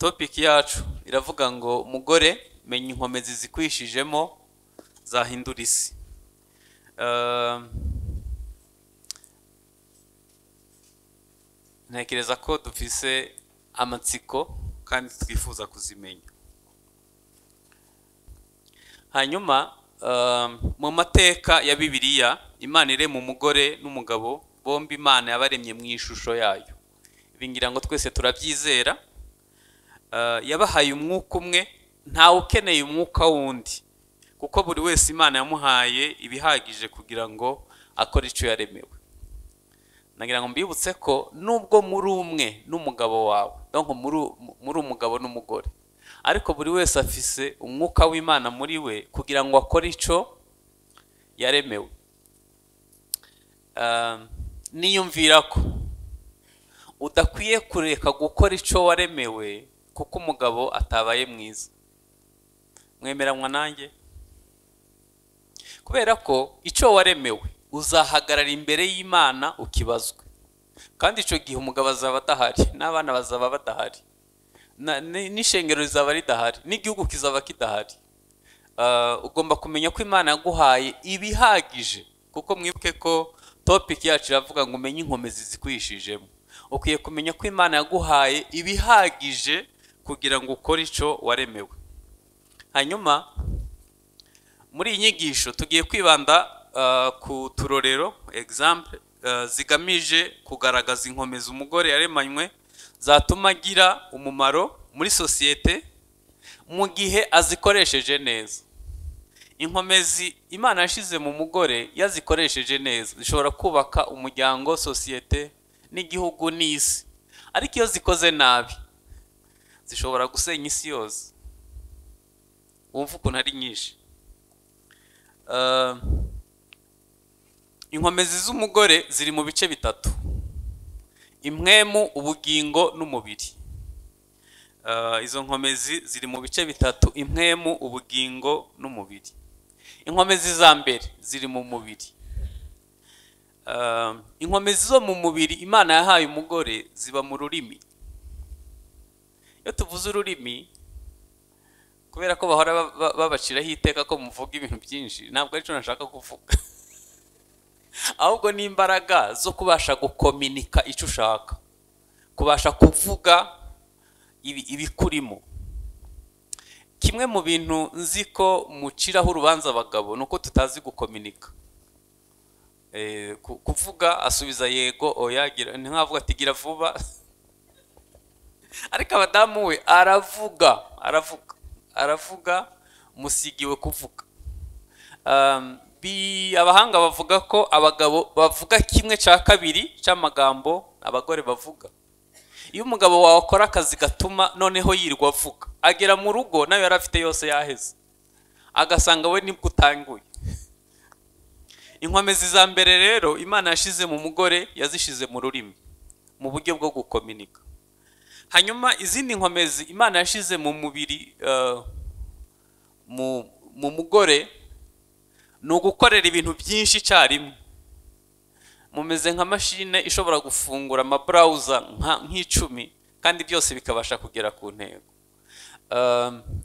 Topic yacu iravuga ngo mugore menya inkomezi zikwishijemo zahindura isi. Ntekereza ko dufise amatsiko kandi twifuza kuzimenya. Hanyuma mu mateka ya Bibiliya, Imana irema umugore n'umugabo bombi, Imana yabaremye mu ishusho yayo. Ibi ngira ngo twese turabyizera. Yabahaye umwuka umwe, ntawe ukeneye umwuka wundi, kuko buri wese Imana yamuhaye ibihagije kugira ngo akore icyo yaremewe. Nagira ngo mbibutse ko nubwo muri umwe n'umugabo wawe, donc muri umugabo n'umugore, ariko buri wese afise umwuka w'Imana muri we kugira ngo akore icyo yaremewe. Niyumvira ko udakwiye kureka gukora icyo waremewe kuko umugabo atabaye mwiza. Mwemeranywa nanjye? Kubera ko icyo waremewe uzahagarara imbere y'Imana ukibazwe, kandi icyo gihe umugabo azaba adahari, n'abana bazaba badahari, n'ishengero rizaba ridahari, n'igihugu kizaba kidahari. Ugomba kumenya ko Imana yaguhaye ibihagije, kuko mwibuke ko topic yacu iravuga ngo umenye inkomezi zikwishijemo. Ukwiye kumenya ko Imana yaguhaye ibihagije kugira ngo ukore icyo waremewe. Hanyuma muri iyi nyigisho tugiye kwibanda ku turorero, example, zigamije kugaragaza inkomezi umugore yaremanywe zatuma agira umumaro muri sosiyete mu gihe azikoresheje neza. Inkomezi Imana yashize mu mugore yazikoresheje neza zishobora kubaka umuryango, sosiyete n'igihugu n'isi, ariko iyo zikoze nabi zishobora gusenya isi yose. Wumva ukuntu ari nyinshi. Inkomezi z'umugore ziri mu bice bitatu: impwemu, ubugingo n'umubiri. Izo nkomezi ziri mu bice bitatu: impwemu, ubugingo n'umubiri. Inkomezi za mbere ziri mu mubiri. Inkomezi zo mu mubiri Imana yahaye umugore ziba mu rurimi. Iyo tuvuze ururimi, kubera ko bahora babaciraho iteka ko muvuga ibintu byinshi, ntabwo aricyo nashaka kuvuga, ahubwo ni imbaraga zo kubasha gukominika icyo ushaka, kubasha kuvuga ibikurimo. Kimwe mu bintu nzi ko muciraho urubanza abagabo ni uko tutazi gukominika. Kuvuga asubiza yego, oya, nkavuga ati gira vuba. Ariko abadamu we aravuga, aravuga, aravuga, musigiwe kuvuga. Abahanga bavuga ko abagabo bavuga 1/2 cy'amagambo abagore bavuga. Iyo umugabo wawe akora akazi gatuma noneho yirwa avuga, agera mu rugo nayo yari afite yose yaheze, agasanga we nibwo utanguye. Inkomezi za mbere rero Imana yashize mu mugore yazishize mu rurimi, mu buryo bwo gukominika. Hanyuma izindi nkomezi Imana yashize mu mubiri, mu mugore, ni ugukorera ibintu byinshi icyarimwe. Mumeze nka mashine ishobora gufungura ama browser nk'icumi kandi byose bikabasha kugera ku ntego.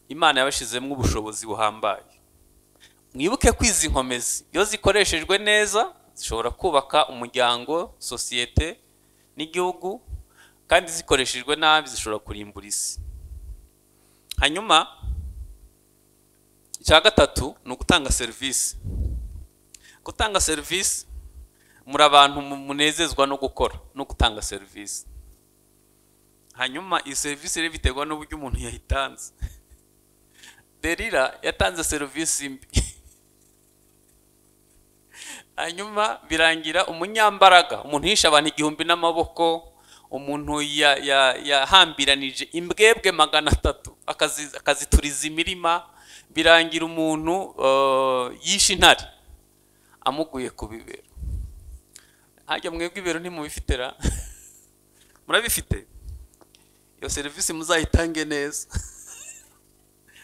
Imana yabashizemo ubushobozi buhambaye. Mwibuke ko izi nkomezi iyo zikoreshejwe neza zishobora kubaka umuryango, sosiyete n'igihugu, kandi zikoreshejwe nabi zishobora kurimbura isi. Hanyuma icya gatatu ni ugutanga serivisi. Gutanga serivisi, muri abantu munezezwa no gukora no gutanga serivisi. Hanyuma iyi serivisi rero biterwa n'uburyo umuntu yayitanze. Derira yatanze serivisi mbi, hanyuma birangira umunyambaraga, umuntu yishe abantu 1000 n'amaboko, umuntu yahambiranije imbwebwe 300 akazituriza imirima, birangira umuntu yishe intare amuguye ku bibero. Hajya mwebwe ibero ntimubifite ra? Murabifite? Iyo serivisi muzayitange neza.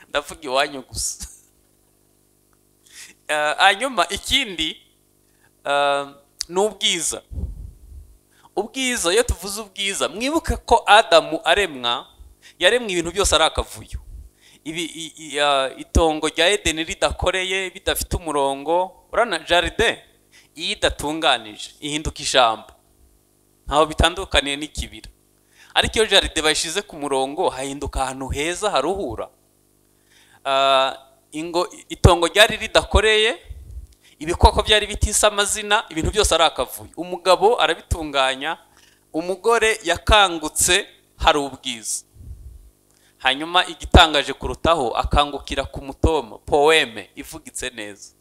Ndavuga iwanyu gusa. Hanyuma ikindi ni ubwiza. Ubwiza, iyo tuvuze ubwiza, mwibuke ko Adamu aremwa Yaremwe ibintu byose ari akavuyo. Itongo rya Edeni ridakoreye, bidafite umurongo. Urana jardin iyo idatunganije ihinduka ijambo, ntaho bitandukaniye n'ikibira. Ariko iyo jardin bayishize ku murongo hahinduka ahantu heza haruhura. Itongo ryari ridakoreye, ibikoko byari bitise amazina, ibintu byose ari akavuyo. Umugabo arabitunganya, umugore yakangutse hari ubwiza. Hanyuma igitangaje kurutaho akangukira ku mutoma, poeme ivugitse neza.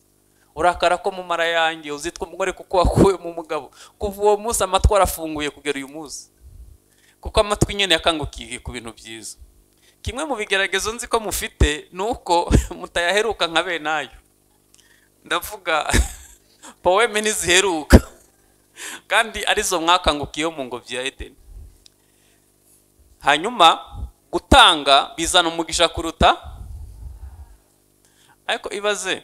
Urakara ko mu mara yanjye uzitwa umugore kuko wakuwe mu mugabo. Kuva uwo munsi amatwi arafunguye kugera uyu munsi, kuko amatwi nyene yakangukiye ku bintu byiza. Kimwe mu bigeragezo nzi ko mufite nuko mutayaheruka nka benayo. Ndavuga poeme ntiziheruka kandi arizo mwakangukiye mu ngobyi ya Edeni. Hanyuma gutanga bizana umugisha kuruta. Ariko ibaze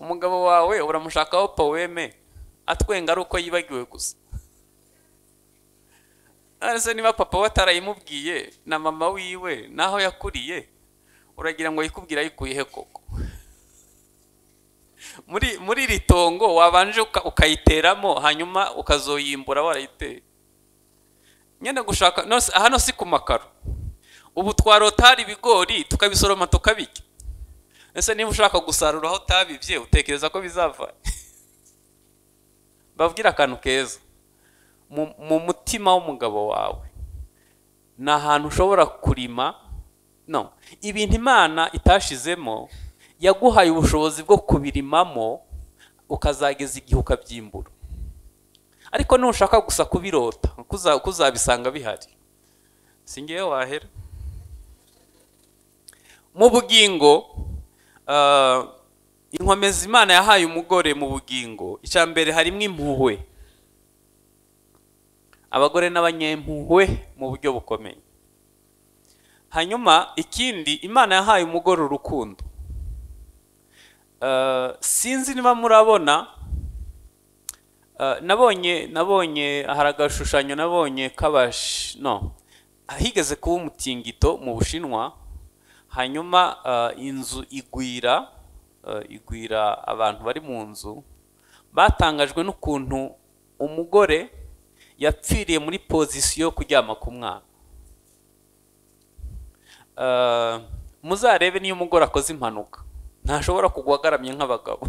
umugabo wawe uramushakaho poeme atwenga ari uko yibagiwe gusa. Ese niba papa we atarayimubwiye na mama wiwe naho yakuriye, uragira ngo yikubwira ayikuye he koko? Muri iri tongo wabanje ukayiteramo hanyuma ukazoyimbura warayiteye. Nyene gushaka no, hano si ku makaro. Ubu twarota hari ibigori tukabisoroma tukabirya. Ese niba ushaka gusarura aho utabibye utekereza ko bizava? Babwira akantu keza. Mu mutima w'umugabo wawe ni ahantu ushobora kurima. No, ibintu Imana itashizemo yaguhaye ubushobozi bwo kubirimamo ukazageza igihe ukabyimbura. Ariko nushaka gusa kubirota kuzabisanga bihari, singiye wahera. Mu bugingo, inkomezi Imana yahaye umugore mu bugingo, icya mbere harimo impuhwe. Abagore n'abanyempuhwe mu buryo bukomeye. Hanyuma ikindi Imana yahaye umugore urukundo. Sinzi niba murabona, nabonye hari agashushanyo nabonye kabash no higeze kuba umutingito mu Bushinwa. Hanyuma inzu igwira abantu bari mu nzu. Batangajwe n'ukuntu umugore yapfiriye muri pozisiyo yo kuryama ku mwana. Muzarebe niyo umugore akoze impanuka ntashobora kugwa agaramye nk'abagabo,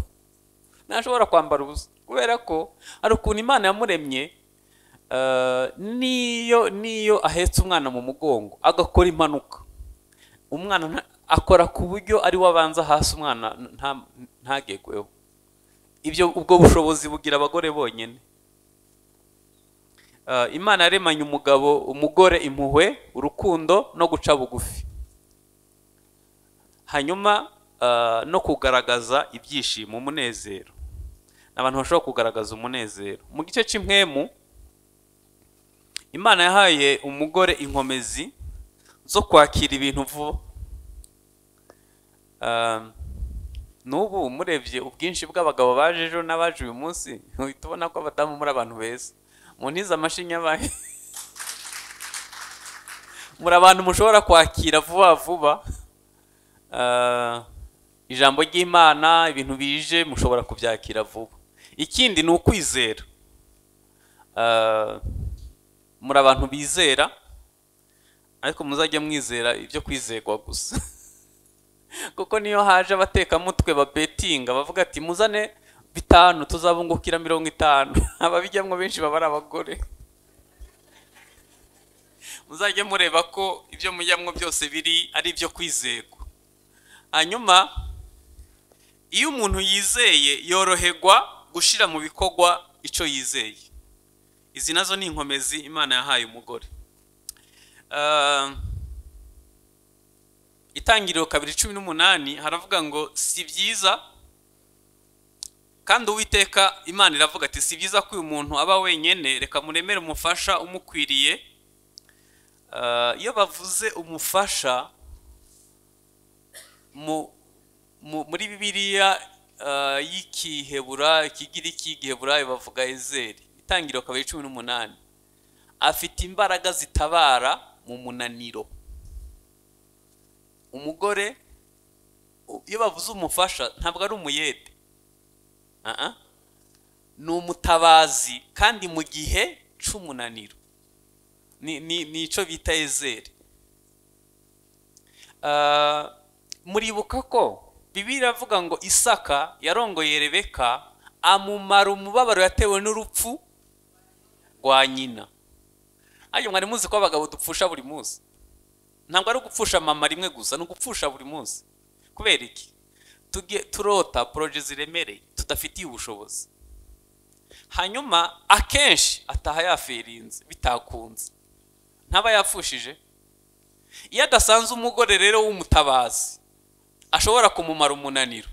ntashobora kwambara ubusa, kubera ko hari ukuntu Imana yamuremye. Niyo ahetse umwana mu mugongo agakora impanuka, umwana akora ku buryo ari we abanza hasi, umwana ntagegweho. Ibyo ubwo bushobozi bugira abagore bonyine. Imana yaremanye umugabo umugore impuhwe, urukundo no guca bugufi, hanyuma no kugaragaza ibyishimo, umunezero. Abantu bashobora kugaragaza umunezero. Mu gice cy'impwemu Imana yahaye umugore inkomezi zo kwakira ibintu vuba. N'ubu murebye ubwinshi bw'abagabo baje ejo n'abaje uyu munsi, uhita ubona ko abadamu muri abantu beza. Muntize amashinya bahe. Muri abantu mushobora kwakira vuba vuba. Ijambo ry'Imana, ibintu bije mushobora kubyakira vuba. Ikindi ni ukwizera. Muri abantu bizera, ariko muzajya mwizera ibyo kwizerwa gusa. Kuko niyo haje abatekamutwe babetinga bavuga ati muzane 5 tuzabungukira 50, ababijyamwo benshi baba ari abagore. Muzajye mureba ko ibyo mujyamwo byose biri ari ibyo kwizerwa. Hanyuma iyo umuntu yizeye yoroherwa gushira mu bikorwa ico yizeye. Izi nazo ni inkomezi Imana yahaye umugore. Itangiriro 2:18 haravuga ngo si byiza, kandi Uwiteka Imana iravuga ati si byiza ko uyu muntu aba wenyene, reka muremere umufasha umukwiriye. Iyo bavuze umufasha muri Bibiliya y'Ikihebura, Ikigiriki, Igiheburayo bavuga Ezeri. Itangiriro 2:18. Afite imbaraga zitabara mu munaniro. Umugore iyo bavuze umufasha ntabwo ari umuyede, ni umutabazi kandi mu gihe c'umunaniro. Ni ico bita ezeri. Muribuka ko Bibiliya iravuga ngo Isaka yarongoye Rebeka amumara umubabaro yatewe n'urupfu rwa nyina. Ayo mwari muzi ko abagabo dupfusha buri munsi. Ntabwo ari ugupfusha mama rimwe gusa, ni ugupfusha buri munsi. Kubera iki? Turota projet ziremereye tudafitiye ubushobozi. Hanyuma akenshi ataha yaferinze bitakunze, ntaba yapfushije. Iyo adasanze umugore rero w'umutabazi ashobora kumumara umunaniro,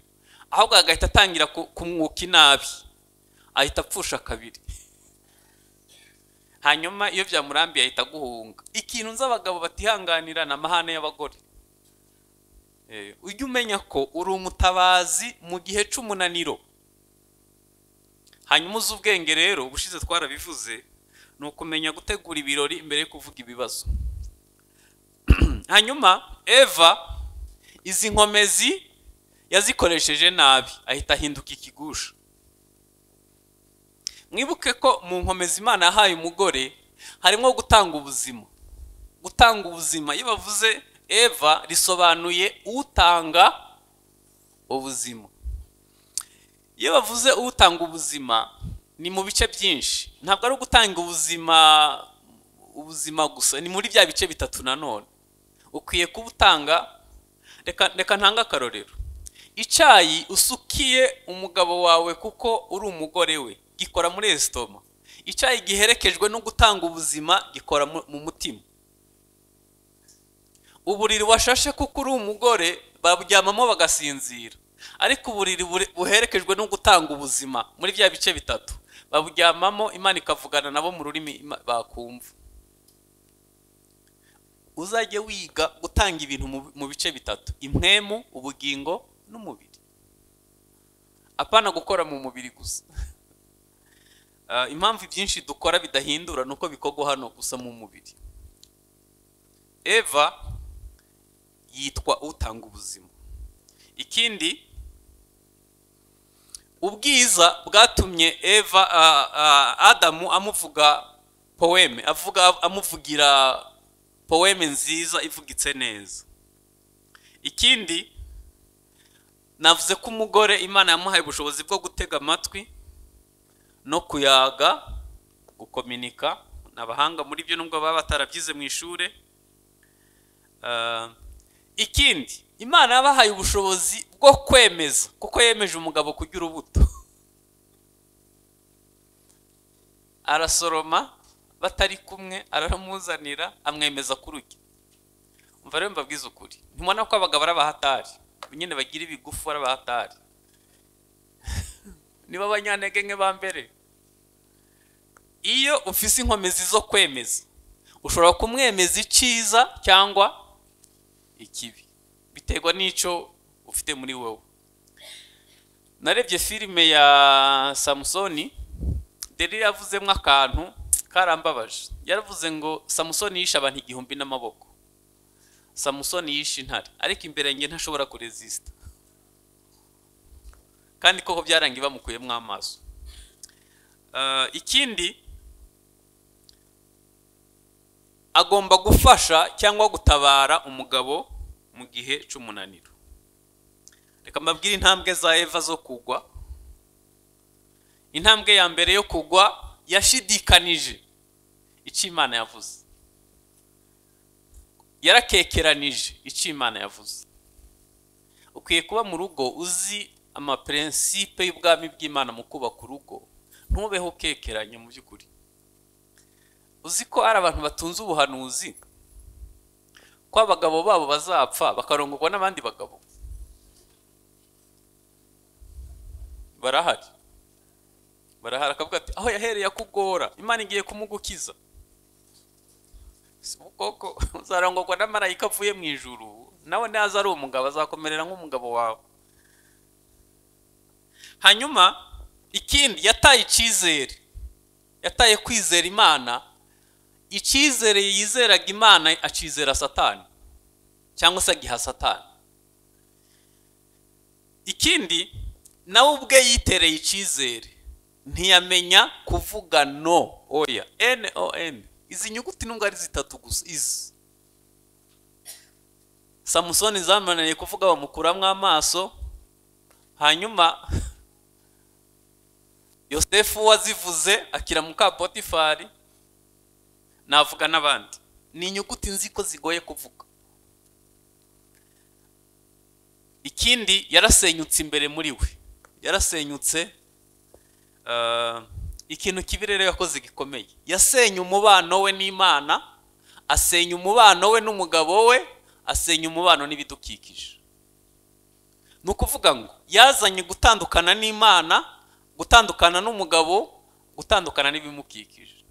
ahubwo agahita atangira kumwuka inabi, ahita apfusha kabiri. Hanyuma iyo byamurambiye ahita aguhunga. Ikintu nzi abagabo batihanganira ni amahane y'abagore. Ujye umenya ko uri umutabazi mu gihe c'umunaniro. Hanyuma uzi ubwenge rero, ubushize twarabivuze, ni ukumenya gutegura ibirori mbere yo kuvuga ibibazo. Hanyuma Eva izi nkomezi yazikoresheje nabi, ahita ahinduka ikigusha. Mwibuke ko mu nkomezi Imana yahaye umugore harimo gutanga ubuzima. Gutanga ubuzima, iyo bavuze Eva risobanuye utanga ubuzima. Iyo bavuze utanga ubuzima ni mu bice byinshi, ntabwo ari ugutanga ubuzima gusa, ni muri bya bice bitatu nanone. Ukwiye kubutanga. Reka ntanga akarorero. Icyayi usukiye umugabo wawe kuko uri umugore we gikora muri esitoma. Icyayi giherekejwe no gutanga ubuzima gikora mu mutima. Uburiri washashe kuko uri umugore baburyamamo bagasinzira, ariko uburiri buherekejwe no gutanga ubuzima muri bya bice bitatu baburyamamo, Imana ikavugana nabo mu rurimi bakumva. Uzajye wiga gutanga ibintu mu bice bitatu: impwemu, ubugingo n'umubiri. Apana gukora mu mubiri gusa. Impamvu byinshi dukora bidahindura nuko bikorwa hano gusa mu mubiri. Eva yitwa utanga ubuzima. Ikindi, ubwiza bwatumye Eva Adamu amuvuga poeme, amuvugira poeme nziza ivugitse neza. Ikindi, navuze ko umugore Imana yamuhaye ubushobozi bwo gutega amatwi no kuyaga, gukominika. N'abahanga muri byo nubwo baba batarabyize mu ishure. Ikindi, Imana yabahaye ubushobozi bwo kwemeza, kuko yemeje umugabo kurya urubuto. Arasoroma batari kumwe, aramuzanira, amwemeza kururya. Umva rero mbabwize ukuri, ntimubona ko abagabo ari abahatari, nyine bagira ibigufu ari abahatari. Niba abanyantege nke ba mbere. Iyo ufise inkomezi zo kwemeza, ushobora kumwemeza icyiza cyangwa ikibi, biterwa n'icyo ufite muri wowe. Narebye filime ya Samusoni, Deli yavuzemo akantu karambabaje. Yaravuze ngo Samusoni yishe abantu 1000 n'amaboko. Samusoni yishe intare, ariko imbere nge ntashobora kuresista. Kandi koko byarangiye bamukuyemo amaso. Ikindi, agomba gufasha cyangwa gutabara umugabo mu gihe c'umunaniro. Reka mbabwire intambwe za Eva zo kugwa. Intambwe ya mbere yo kugwa, yashidikanije icyo Imana yavuze. Yarakekeranije icyo Imana yavuze. Ukwiye kuba mu rugo uzi amaprincipe y'ubwami bw'Imana mu kubaka urugo, ntubeho ukekeranya mu by'ukuri. Uzi ko ari abantu batunze ubuhanuzi ko abagabo babo bazapfa bakarongorwa n'abandi bagabo. Barahari. Barahari, akavuga ati aho yahereye akugora, Imana igiye kumugukiza. Koko uzarongorwa na marayika avuye mu ijuru, nawe naza ari umugabo azakomerera nk'umugabo wawe. Hanyuma ikindi, yataye icyizere, yataye kwizera Imana. Icyizere yizeraga Imana acizera Satani, cyangwa se agiha Satani. Ikindi, nawe ubwe yitereye icyizere, ntiyamenya kuvuga no, oya, n o n. Izi nyuguti nubwo ari zitatu gusa, izi Samusoni zamunaniye kuvuga, bamukuramo amaso. Hanyuma Yosefu wazivuze akira muka Potifari, navuga n'abandi. Ni inyuguti nzi ko zigoye kuvuga. Ikindi, yarasenyutse imbere muri we, yarasenyutse. Ikintu kibi rero yakoze gikomeye, yasenye umubano we n'Imana, asenya umubano we n'umugabo we, asenya umubano n'ibidukikije. Ni ukuvuga ngo yazanye gutandukana n'Imana, gutandukana n'umugabo, gutandukana n'ibimukikije.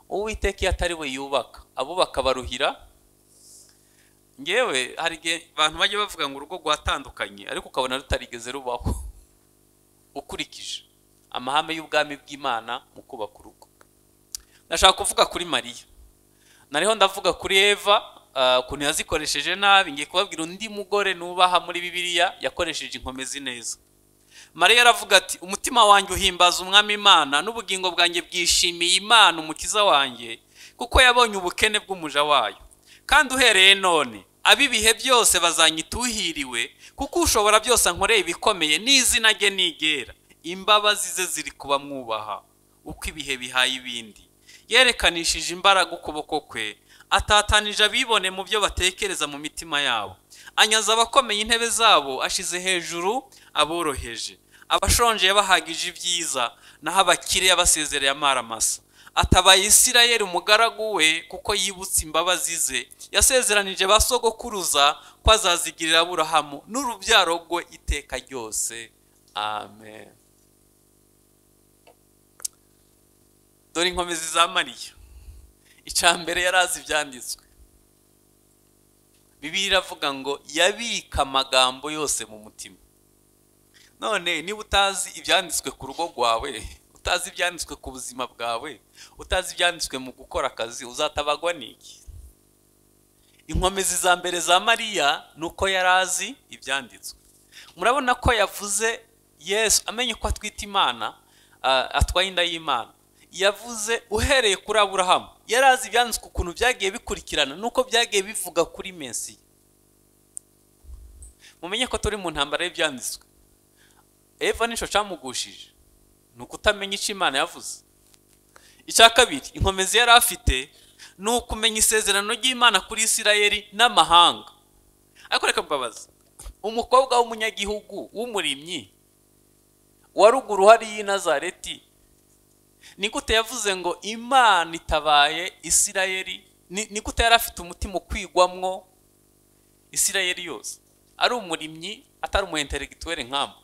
Uwiteka iyo atari we yubaka, abubaka baruhira. Ngewe hari igihe abantu bajya bavuga ngo urugo rwatandukanye, ariko ukabona rutarigeze rubaho ukurikije amahame y'ubwami bw'Imana mu kubaka urugo. Ndashaka kuvuga kuri Mariya. Nariho ndavuga kuri Eva, ukuntu yazikoresheje nabi. Ngiye kubabwira undi mugore nubaha muri Bibiliya yakoresheje inkomezi neza. Mariya aravuga ati: umutima wanjye uhimbaza Umwami Imana, n'ubugingo bwanjye bwishimiye Imana umukiza wanjye, kuko yabonye ubukene bw'umuja wayo. Kandi uhereye none ab'ibihe byose bazanyita uhiriwe, kuko ushobora byose ankoreye ibikomeye, n'izina rye nigera. Imbabazi ze ziri kuba mwubaha uko ibihe bihaye ibindi. Yerekanishije imbaraga ukuboko kwe, atatanije abibone mu byo batekereza mu mitima yabo. Anyaza abakomeye intebe zabo, ashize hejuru aboroheje. Abashonje yabahagije ibyiza, naho abakire yabasezereye amaramasa. Atabaye Isirayeli umugaragu we, kuko yibutse imbabazi ze yasezeranije ba sogokuruza ko azazigirira Aburahamu n'urubyaro rwe iteka ryose. Amen. Dore inkomezi za Mariya. Icya mbere, yari azi ibyanditswe. Bibiliya iravuga ngo yabika amagambo yose mu mutima. None niba utazi ibyanditswe ku rugo rwawe, utazi ibyanditswe ku buzima bwawe, utazi ibyanditswe mu gukora akazi, uzatabagwa n'iki? Inkomezi za mbere za Mariya ni uko yari azi ibyanditswe. Murabona ko yavuze Yesu amenye ko atwite Imana, atwaye inda y'Imana. Yavuze uhereye kuri Aburahamu. Yari azi ibyanditswe ukuntu byagiye bikurikirana, nuko byagiye bivuga kuri Mesiya. Mumenye ko turi mu ntambara y'ibyanditswe. Eva nico camugushije, ni ukutamenya icyo Imana yavuze. Icya kabiri, inkomezi yari afite ni ukumenya isezerano ry'Imana kuri Isirayeli n'amahanga. Ariko reka mbabaze, umukobwa w'umunyagihugu w'umurimyi wa ruguru hariya i Nazareti, ni gute yavuze ngo Imana itabaye Isirayeli? Ni gute yari afite umutima ukwigwamwo Isirayeli yose, ari umurimyi, atari umu intellectuel nk'amwe?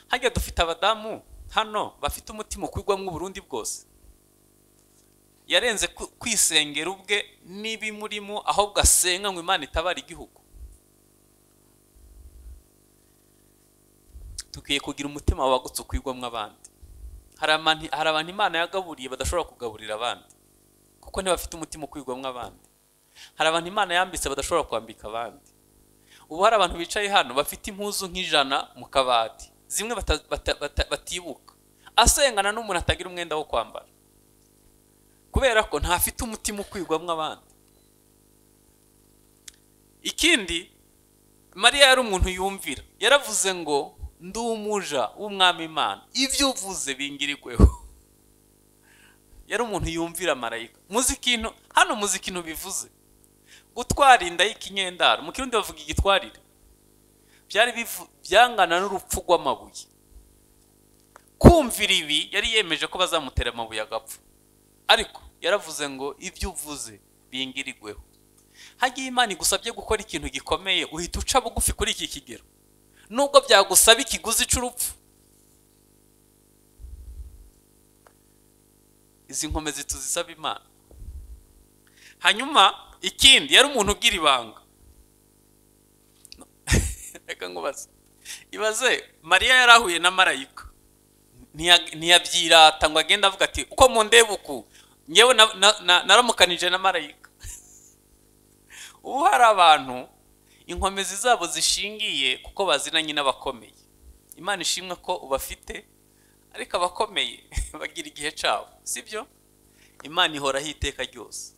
Hajya dufite abadamu hano bafite umutima ukwigwamwo Uburundi bwose. Yarenze kwisengera ubwe n'ibimurimo, ahubwo asenga ngo Imana itabara igihugu. Dukwiye kugira umutima wagutse ukwigwamwo abandi. Hari abantu Imana yagaburiye badashobora kugaburira abandi, kuko ntibafite umutima ukwigwamwo abandi. Hari abantu Imana yambitse badashobora kwambika abandi. Ubu hari abantu bicaye hano bafite impuzu nk'ijana mu kabati, zimwe batibuka, asengana n'umuntu atagira umwenda wo kwambara, kubera ko ntafite umutima ukwigwamwo abandi. Ikindi, Mariya yari umuntu yumvira. Yaravuze ngo ndi umuja w'Umwami Imana, ibyo uvuze bingirigweho. Yari umuntu yumvira marayika. Muzi ikintu hano, muzi ikintu bivuze gutwara inda y'ikinyendaro? Mu Kirundi bavuga igitwarire. Byari byangana n'urupfu rw'amabuye. Kumvira ibi, yari yemeje ko bazamutera amabuye agapfa, ariko yaravuze ngo ibyo uvuze bingirigweho. Hagiye Imana igusabye gukora ikintu gikomeye, uhita uca bugufi kuri iki kigero, nubwo byagusaba ikiguzi c'urupfu. Izi nkomezi tuzisaba Imana. Hanyuma ikindi, yari umuntu ugira ibanga. Reka nkubaze, ibaze Mariya yarahuye na marayika, ntiyabyirata ngo agende avuga ati uko mundeba uku. Ngewe naramukanije na marayika. Ubu hari abantu inkomezi zabo zishingiye kuko bazinanye n'abakomeye. Imana ishimwe ko ubafite, ariko abakomeye bagira igihe cyabo, sibyo? Imana ihoraho iteka ryose.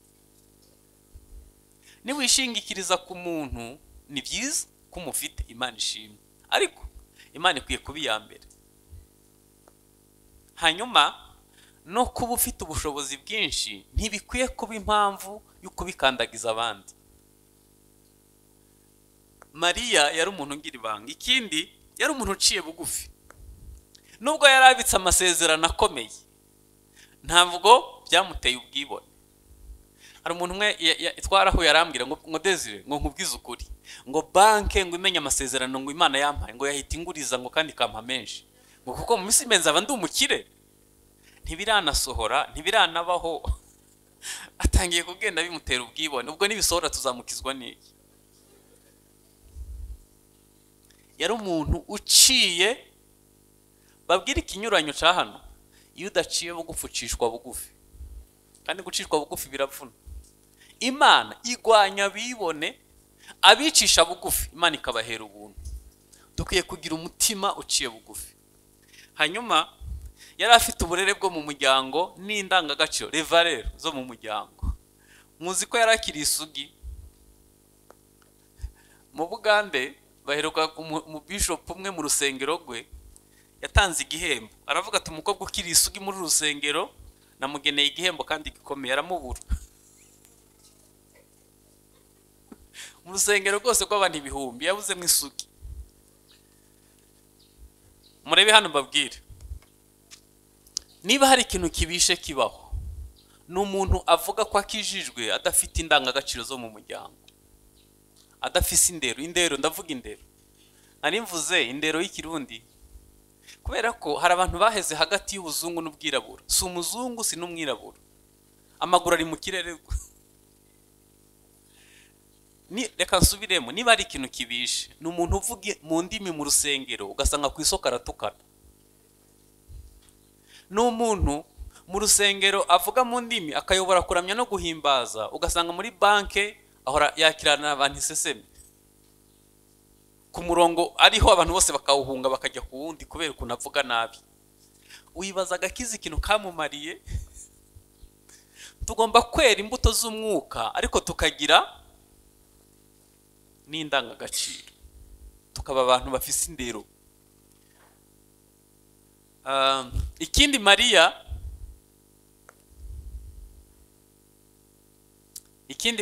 Niwishingikiriza ku muntu ni byiza ko umufite, Imana ishimwe, ariko Imana ikwiye kuba iya mbere. Hanyuma no kuba ufite ubushobozi bwinshi ntibikwiye kuba impamvu yo kubikandagiza abandi. Mariya yari umuntu ugira ibanga. Ikindi, yari umuntu uciye bugufi. Nubwo yari abitse amasezerano akomeye, ntabwo byamuteye ubwibone. Hari umuntu umwe twarahuye arambwira ngo Desire, ngo nkubwize ukuri, ngo banke ngo imenye amasezerano ngo Imana yampaye, ngo yahita inguriza ngo kandi ikampa menshi, ngo kuko mu minsi imenze aba ndi umukire. Ntibiranasohora, ntibiranabaho. Atangiye kugenda bimutera ubwibone. Ubwo nibisohora tuzamukizwa n'iki? Yari umuntu uciye, babwira ikinyuranyo cya hano, iyo udaciye bugufi ucishwa bugufi, kandi gucishwa bugufi biravuna. Imana igwanya abibone, abicisha bugufi Imana ikabahera ubuntu. Dukwiye kugira umutima uciye bugufi. Hanyuma yari afite uburere bwo mu muryango n'indangagaciro, revaleur zo mu muryango. Muzi ko yari akiri isugi. Mu Bugande baheruka mu bishop umwe mu rusengero rwe yatanze igihembo, aravuga ati umukobwa ukiri isugi muri rusengero namugeneye igihembo kandi gikomeye, aramubura. Mu rusengero rwose rw'abantu ibihumbi yabuze mu isugi. Murebe hano mbabwire, niba hari ikintu kibishe kibaho, ni umuntu avuga ko akijijwe adafite indangagaciro zo mu muryango, adafise indero. Indero, ndavuga indero, nari mvuze indero y'ikirundi, kubera ko hari abantu baheze hagati y'ubuzungu n'ubwirabura. Si umuzungu si n'umwirabura, amaguru ari mu kirere. Reka nsubiremo, niba ari ikintu kibishe, ni umuntu uvuga mu ndimi mu rusengero ugasanga ku isoko aratukana. Ni umuntu mu rusengero avuga mu ndimi akayobora kuramya no guhimbaza, ugasanga muri banke ahora yakirana abantu iseseme ku murongo ariho, abantu bose bakawuhunga bakajya ku wundi kubera ukuntu avuga nabi. Wibaza agakiza ikintu kamumariye. Tugomba kwera imbuto z'umwuka, ariko tukagira n'indangagaciro, tukaba abantu bafise indero. Ikindi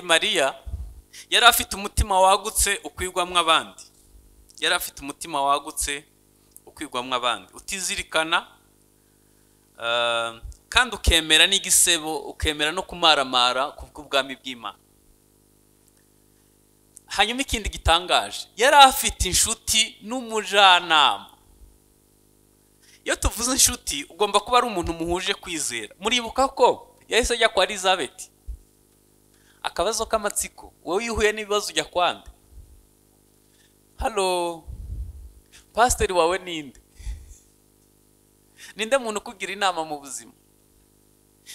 Mariya yari afite umutima wagutse ukwigwamwo abandi. Yari afite umutima wagutse ukwigwamwo abandi, utizirikana, kandi ukemera n'igisebo, ukemera no kumaramara kubw'ubwami bw'Imana. Hanyuma ikindi gitangaje, yari afite inshuti n'umujyanama. Iyo tuvuze inshuti ugomba kuba ari umuntu muhuje kwizera. Muribuka ko yahise ajya kwa Elizabeth. Akabazo k'amatsiko, wowe iyo uhuye n'ibibazo ujya kwande? Halo, pasiteri wawe ninde? Ninde muntu ukugira inama mu buzima?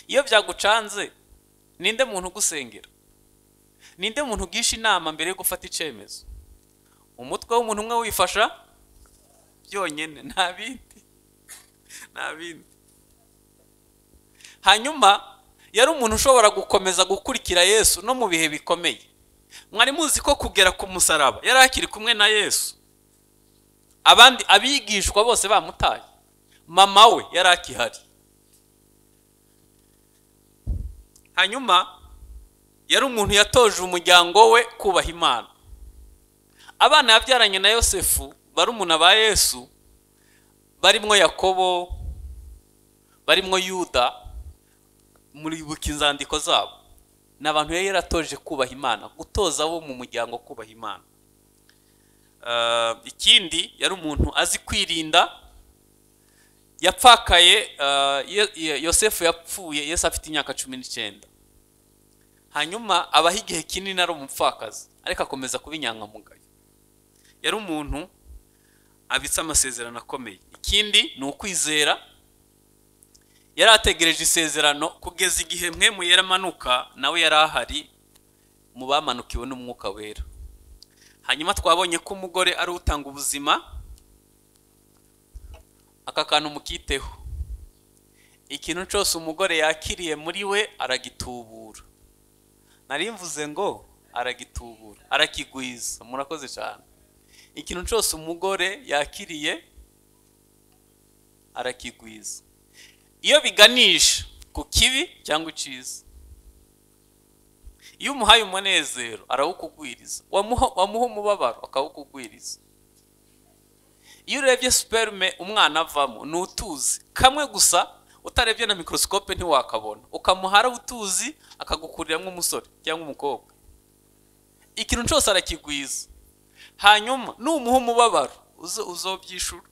Iyo byagucanze, ninde muntu ugusengera? Ninde muntu ugisha inama mbere yo gufata icyemezo? Umutwe w'umuntu umwe wifasha byonyine, nta bindi, nta bindi. Hanyuma yari umuntu ushobora gukomeza gukurikira Yesu no mu bihe bikomeye. Mwari muzi ko kugera ku musaraba yari akiri kumwe na Yesu, abandi abigishwa bose bamutaye, mama we yari akihari. Hanyuma yari umuntu yatoje umuryango we kubaha Imana. Abana yabyaranye na Yosefu, barumuna ba Yesu, barimwo Yakobo, barimwo Yuda, muribuka inzandiko zabo. Ni abantu yari yaratoje kubaha Imana, gutoza abo mu muryango kubaha Imana. Ikindi, yari umuntu azi kwirinda. Yapfakaye, Yosefu yapfuye Yesu afite imyaka 19. Hanyuma abaho igihe kinini ari umupfakazi, ariko akomeza kuba inyangamugayo. Yari umuntu abitse amasezerano akomeye. Ikindi ni ukwizera. Yari ategereje isezerano kugeza igihe Mpwemu Yera amanuka, nawe yari ahari mu bamanukiwe n'Umwuka Wera. Hanyuma twabonye ko umugore ari utanga ubuzima. Aka kantu mukiteho, ikintu cyose umugore yakiriye muri we aragitubura. Nari mvuze ngo aragitubura, arakigwiza. Murakoze cyane. Ikintu cyose umugore yakiriye arakigwiza, iyo biganisha ku kibi cyangwa icyiza. Iyo umuhaye umunezero arawukugwiriza, wamuha umubabaro akawukugwiriza. Iyo urebye sperme umwana avamo ni utuzi kamwe gusa, utarebye na microscope ntiwakabona, ukamuhara utuzi akagukuriramo umusore cyangwa umukobwa. Ikintu cyose arakigwiza. Hanyuma numuha umubabaro uzobyishura.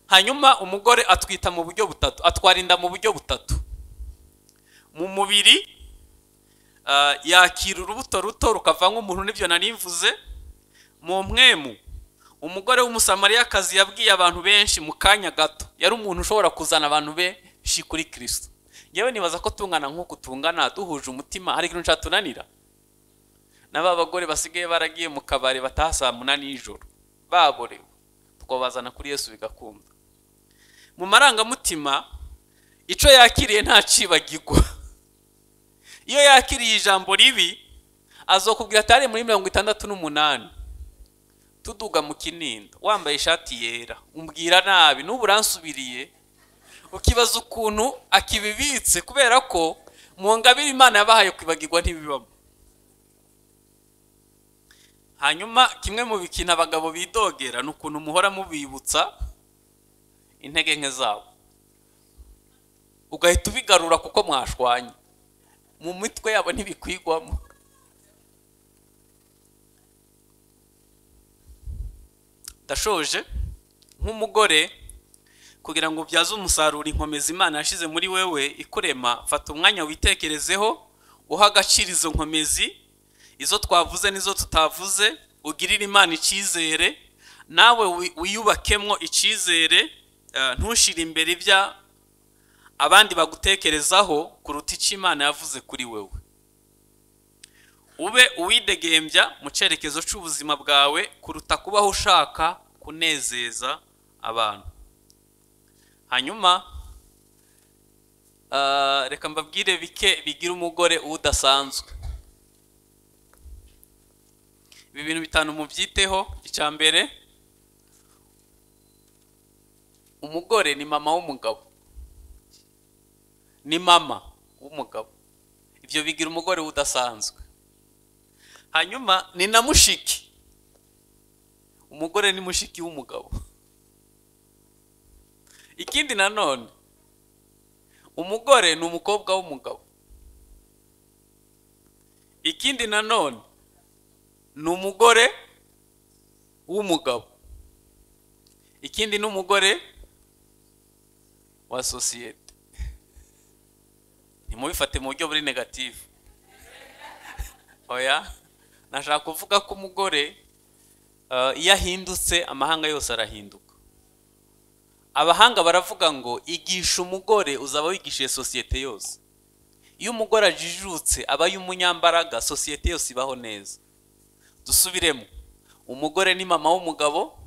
Hanyuma umugore atwita mu buryo butatu, atwara inda mu buryo butatu. Mu mubiri yakira urubuto ruto rukava nk'umuntu, nibyo nari mvuze. Mu mpwemu, umugore w'Umusamariyakazi yabwiye abantu benshi mu kanya gato, yari umuntu ushobora kuzana abantu benshi kuri Kristo. Yewe nibaza ko tungana nk'uku tungana duhuje umutima, hari ikintu cyatunanira? N'aba bagore basigaye baragiye mu kabari bataha saa 8 y'ijoro baborewe, twabazana kuri Yesu bigakunda. Mu marangamutima, icyo yakiriye ntacibagirwa. Iyo yakiriye ijambo ribi azokubwira atari muri 68 tuduga mu Kinindo wambaye ishati yera, umbwira nabi n'ubu uransubiriye. Ukibaza ukuntu akibibitse, kubera ko mu ngabire Imana yabahaye kwibagirwa ntibibamo. Hanyuma kimwe mu bikintu abagabo bidogera ni ukuntu muhora mubibutsa intege nke zabo, ugahita ubigarura kuko mwashwanye, mu mitwe yabo ntibikwigwamo. Ndashoje. Nk'umugore, kugira ngo ubyaze umusaruro inkomezi Imana yashize muri wewe ikurema, fata umwanya witekerezeho, uha agaciro izo nkomezi, izo twavuze n'izo tutavuze, ugirire Imana icyizere, nawe wiyubakemwo icyizere. Ntushire imbere ibya abandi bagutekerezaho kuruta icyo Imana yavuze kuri wewe. Ube uwidegembya mu cyerekezo cy'ubuzima bwawe kuruta kubaho ushaka kunezeza abantu. Hanyuma reka mbabwire bike bigira umugore udasanzwe. Ibi bintu bitanu mubyiteho. Icya mbere, umugore ni mama w'umugabo, ni mama w'umugabo. Ibyo bigira umugore udasanzwe. Hanyuma ni na mushiki, umugore ni mushiki w'umugabo. Ikindi nanone, umugore ni umukobwa w'umugabo. Ikindi nanone, ni umugore w'umugabo. Ikindi ni umugore wa sosiyete. Ntimubifate mu buryo buri negative, oya. Nashaka kuvuga ko umugore iyo ahindutse amahanga yose arahinduka. Abahanga baravuga ngo igisha umugore uzaba wigishije sosiyete yose. Iyo umugore ajijutse aba y'umunyambaraga, sosiyete yose ibaho neza. Dusubiremo, umugore ni mama w'umugabo,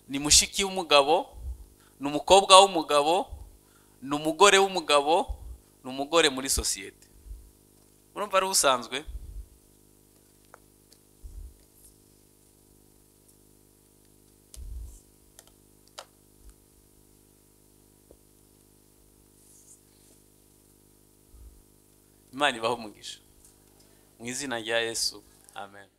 ni mushiki w'umugabo, ni umukobwa w'umugabo, ni umugore w'umugabo, ni umugore muri sosiyete. Urumva ari usanzwe? Imana ibahe umugisha mu izina rya Yesu, amen.